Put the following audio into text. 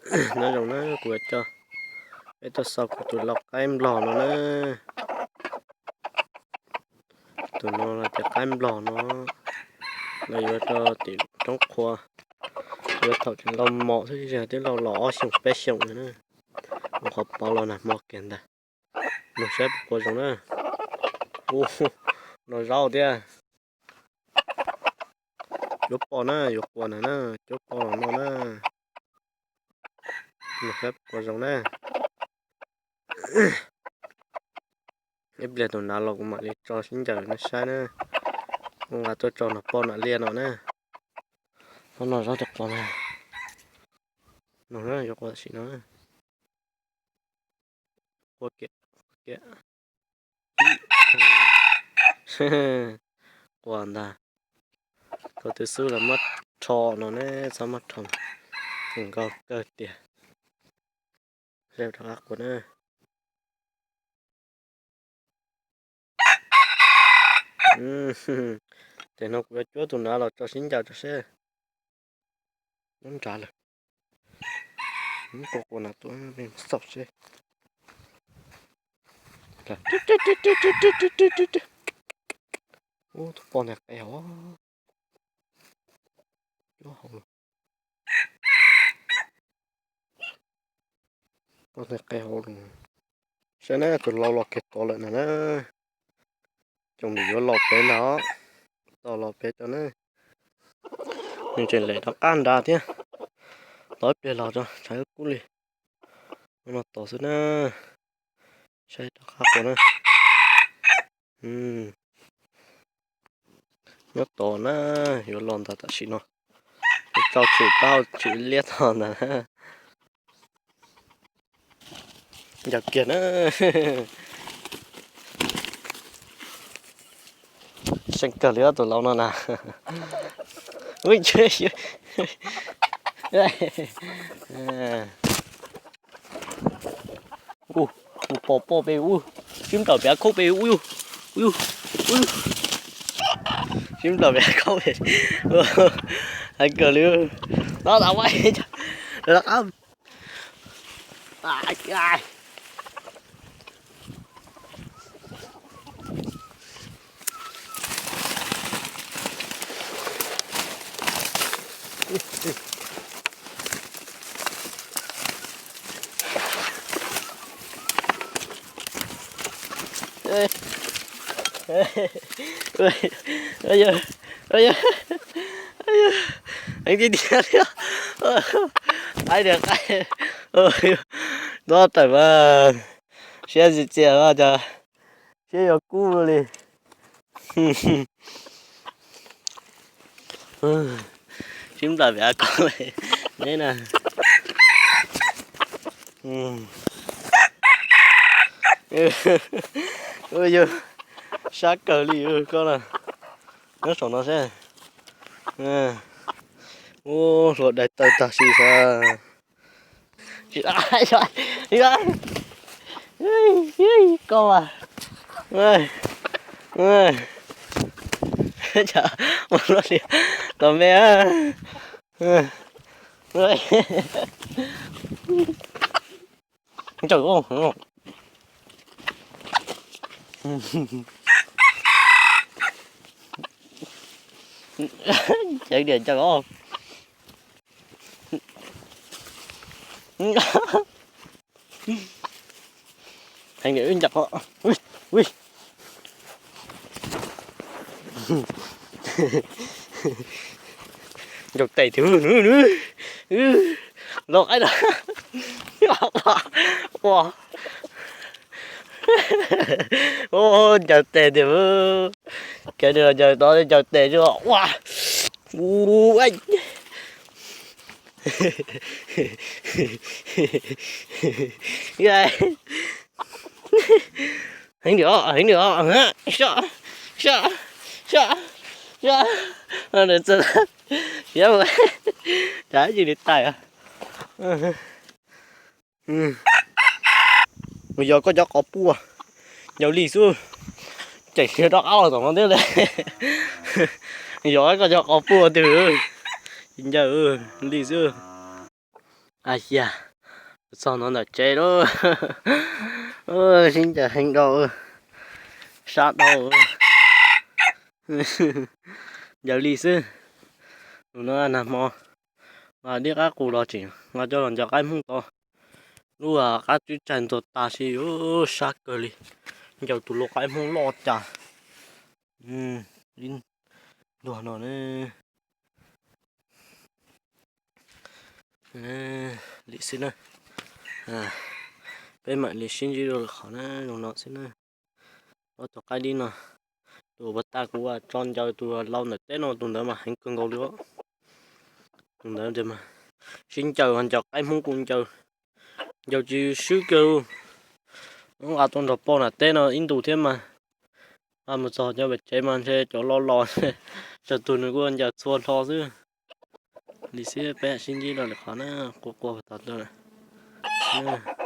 Nyob zoo na, kuv yuav coj peb tuaj xauj kuv tus lau qaib nplog no na. Tus no los tias qaib nplog no, los yuav rau tim roob qhua. Yuav thaum tseem lau mos xwb, twb lau los ob xyoos peb xyoos na. Ua qhov pov los nag hmo kiag ntag. Nug saib puas qua zoo na. Ua, no zaub thiab. Cuab poj na, yuav qua na na, cuab poj los no na. Nug saib puas qua zoo na. Ib pliag tus nav los kuv mam li tso sib ncaws nej saib na. Kuv nqa tuaj tso nag poj nam liaj no na. Ob no zaub tias qua na. No na, yuav qua tam sim no. Qua kiag, qua kiag. Qua ntag. Koj twb xub los muab rho no ne, txhob muab rho, tseem nkauj kawg tiag. Rov qab qua na. Ces no kuv yuav cuab tus nav los tso sib ncaws tso seb. Nyob nrad lawm. Muab qua qua nas tuaj xauj seb. Ub, tus poj ntawd qe hauv. Cuab hauv lawm. Poj ntawd qe hauv lawm. Saib na, tus lau los kiag tod lawm na na. Tsoom nim yuav los pem ntag, tos los pem tso na. Nws tseem lem rov qab nrad thiab. Tos ib pliag los tso tshav kub li. No tos xwb na. Saib rov qab qua na. Nyob tos na, yuav los ntag tam sim no. Yuav tau tshwm plaub hau tshwm liab tog ntag. Ncaws kiag na. Seej kawg li ob tus lau no na. Ub, mus pom poj pem ub, sib nplawm pem khauj pem ub, ub, ub, sib nplawm pem khauj pem, heev kawg li. No tas ua, Heev tiag tiag li. Qaib tiag qaib. Nyob tawm mas siab txias txias os, cas siab yuav kub li. Sib nplawm pem av koj li neb na. Yog sab kawg li koj na. Nyob saum no seb. Ub, hluas dais taw tag si xav. Koj mas. Tos me. Ncaws, ceev diam ncaws os. Heev diam ncaws os. Ncaws tes tiag, lau qaib na. Ua, ncaws tes tiag. Kev nws los ncaws tod ncaws tes tso ua. Heev diam, heev diam, sab, sab, sab, sab. Siab ua, cas tsis li tais. Mus yos koj cov qos puaj, ncaws li xwb. Tseem siab rov qab los tom no thiab li. Yos koj cov qos puaj twg, ncaws li xwb. A ya, txog no ntawm tsev lawm. Sib ncaws heev dhau, sab dhau. Ncaws li xwb. Tus no nag hmo mas dib qab qus los tseem nqa coj los ncaws qaib hmoob tod. Lub qab tsib tsaig ntxuag tag si, sab kawg li. Ncaws tus lau qaib hmoob loj cas. Ib ntuag no ne. Li xwb na. Peb mam li sib ntsib dua lwm qhov na, zoo no xwb na. Ob tug qaib dib no, tus uas puag ta kuv tso ncaws tus lau ntawm teb no, tus ntawd mas heev kawg nkaus li. Tus ntawd sib ncaws, ncaws qaib hmoob kuj ncaws, ncaws tsis swb kiag. Nqa tuaj nrog poj nam teb no ib ntus thiab mas. Nqa mus txog cov pem tsev mas ntshe cov lo los, tsawg tug nws kuj ncaws txhua hlo xwb. Li xwb peb sib ntsib dua lwm qhov na, quaj quaj tod tuaj lawm.